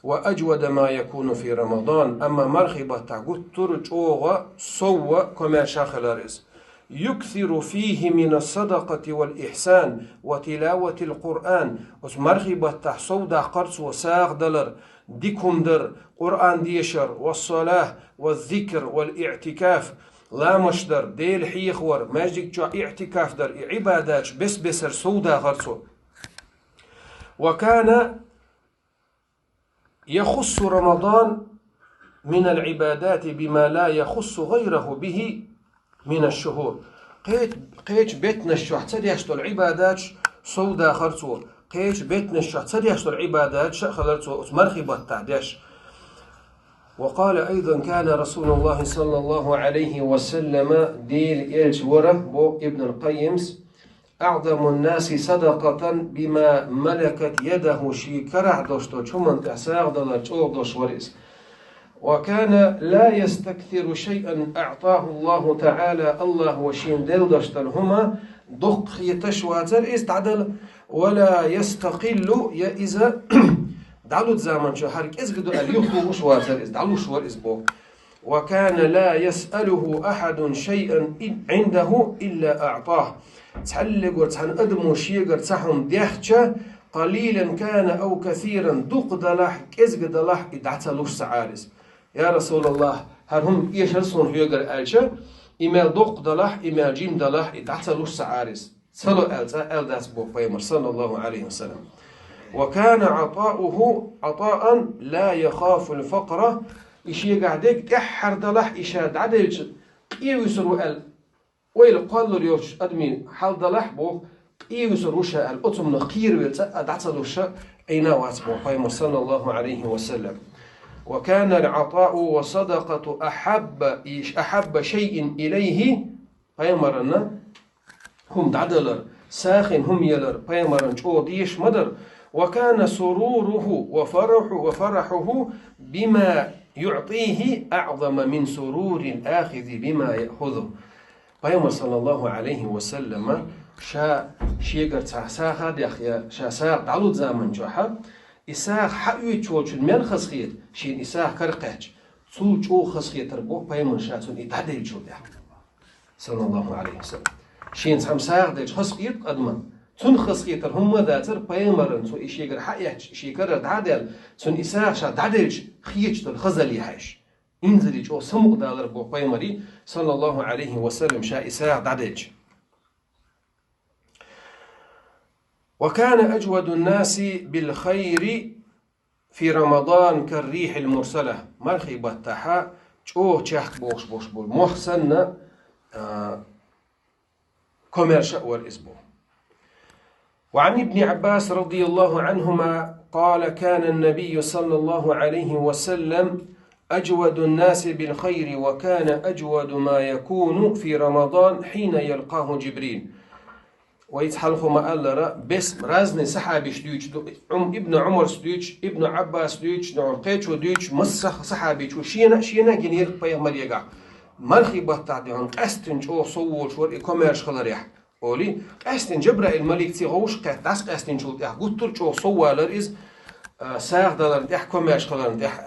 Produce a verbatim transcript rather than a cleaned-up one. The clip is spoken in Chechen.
وأجود ما يكون في رمضان, амма мархий баттахь гуттар а чӀогӀа совгӀа, комаьрша хилар иза. يكثر فيه من الصدقة والإحسان وتلاوة القرآن. Оцу мархий баттахь сов даккхар цо сагӀа далар, дика хӀума дар, Къуръан дешар, والصلاة والذكر والاعتكاف, ламаш дар, Дела хьехавар, маьждиг чохь иътикаф дар, и Ӏибадаташ бес-бесара сов дахар цо. وكان يخص رمضان من العبادات بما لا يخص غيره به من الشهور. Кхечу, кхечу беттанаш чохь ца деш долу Ӏибадаташ сов дахар цо. Кхечу беттанаш чохь ца деш долу Ӏибадаташ а хилар цо оцу мархий баттахь деш. وقال أيضا: كان رسول الله صلى الله عليه وسلم, Делан элча вара, боху Ибн аль-Къаййимс, أعظم الناس صدقة بما ملكت يده, шен карахь долуш долчу хӀуманна тӀехь сагӀа далар чӀогӀа долуш вара иза. وكان لا يستكثر شيئا أعطاه الله تعالى, АллахӀа шена делла долуш долу хӀума дукха хеташ вацара иза дӀадала, ولا يستقل, я иза дӀалуш заманчохь хӀара кӀезиг ду аьлла юхалуш вацара иза, дӀалуш вара иза боху. وكان لا يسأله أحد شيئا عنده إلا أعطاه. Цхьаллигора цхьана адамо шегара цхьа хӀума дехча, قليلا كان أو كثيرا, дукха далахь, кӀезиг далахь, и дӀа ца луш ца Ӏара иза. Я Расулаллах, хӀара хӀума эшар суна хьоьгара аьлча, и мел дукха далахь, и мел жима далахь, и дӀа ца луш ца Ӏара иза. Ца ло аьлла цкъа аьлла дац боху пайхамар, саллаллаху алейхи ва саллям. وكان عطاؤه عطاء لا يخاف الفقر, и шегахь дерг тӀаьххьара далахь, и ша дӀаделча къе вуьсур ву аьлла, ойла кхоллалур йоцучу адамийн хьал далахь боху, къе вуьсур ву ша аьлла, оцу хӀуманах кхеравелла цкъа а дӀа ца луш Ӏийна вац боху пайхамар, саллаллаху алейхи ва саллям. وكان العطاء والصدقة أحب، أحب شيء إليه, пайхамарна хӀума дӀадалар, сагӀина хӀума ялар пайхамарна чӀогӀа дезаш ма дара. وكان سروره وفرح، وفرحه بما يعطيه أعظم من سرور الآخذ بما يأخذه. Пайхамар, саллаллаху алейхи ва саллама, ша шегара цхьа сагӀа а дехьа, я ша сагӀа дӀалуш заманчохь, и сагӀа хьаоьцучу волчун мел хазахета, шена и сагӀа кара кхаьчча, цул чӀогӀа хазахетар боху пайхамар ша цунна и дӀаделлачул тӀаьхьа, саллаллаху алейхи ва саллям. Шена цхьамма сагӀа делча хазахета адамна, цунна хазахетар хӀумма а дацара, пайхамарна цо и шегара хьаэцча, шен карара дӀа а даьлла, цунна и сагӀа ша дӀаделча хеташ долу хазалле хьаьжча. Инзаре чӀогӀа самукъадалар боху пайхамаре, саллаллаху алейхи ва саллям, ша и сагӀа дӀаделча. وكان أجود الناس بالخير في رمضان كالريح المرسلة. Мархий баттахь чӀогӀа чехка бохуш болуш болу мох санна, а, комаьрша а вара иза боху. وعن ابن عباس رضي الله عنهما قال: كان النبي صلى الله عليه وسلم أجود الناس بالخير، وكان أجود ما يكون في رمضان حين يلقاه جبريل. Вайца хьалха ма-аллара, бес-, разный сахьабиш дуьйцу ду, Ӏум-, Ибн Ӏумарс дуьйцу, Ибн Ӏаббас дуьйцу, дуьхьал кхечо дуьйцу, масса сах-, сахьабичо шена а, шена а гинера пайхамарегахь. Мархий баттахь дуьхьал къаьстина чӀогӀа сов волуш вара и комаьрша хиларехь, олий, къаьстина Жабраил малик цӀе гӀовшах кхетта дӀасакъаьстинчул тӀаьхьа гуттар а чӀогӀа сов валар иза, а, сагӀа даларна тӀехь, комаьрша хиларна тӀехь,